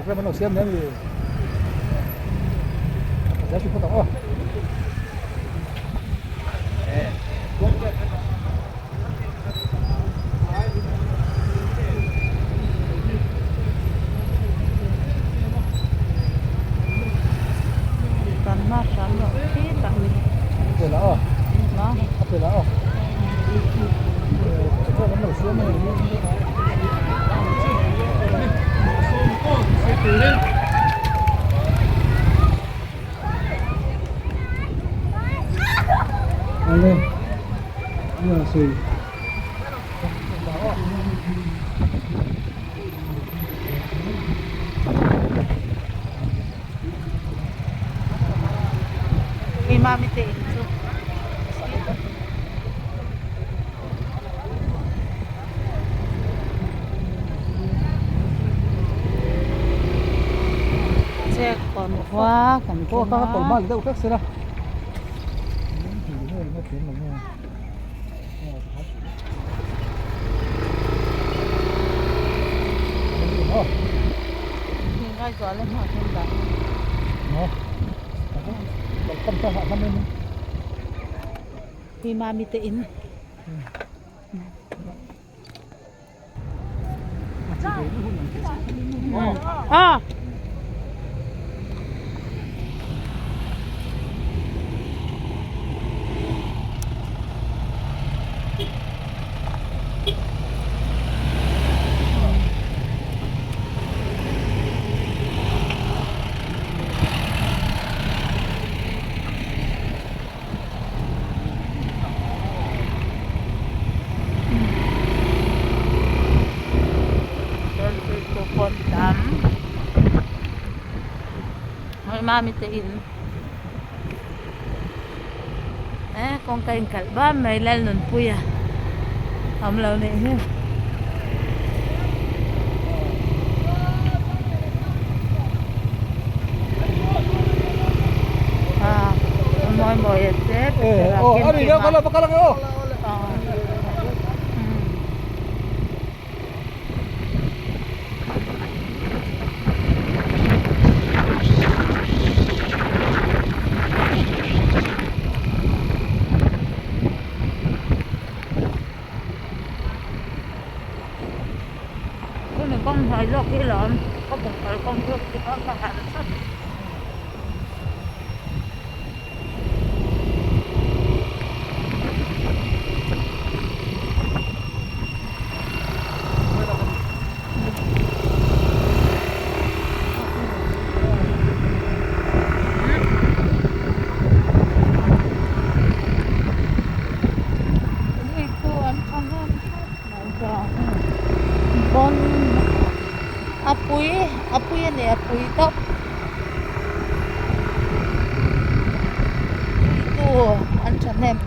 Program an lo siam nen ni. Zel chu phawt ang aw. Kan hma hram loh khi tak ni. Pela aw. A pela aw. Program an lo siam nen ni. Ale. Ya sei. Kay mami te in chu. Check kon khua kan thleng a. Hi mami te in. Ah. Mami te in eh kawngka in kalh bam mai Lalnunpuia awm lo nih hi. Mawi mawi a che Hemi kawng hnuai zawk hi lawm ka buk kal kawng zawk chu ka ka harh thlap. Pawn a pui a pui a ni a pui tawp tu an thahnem.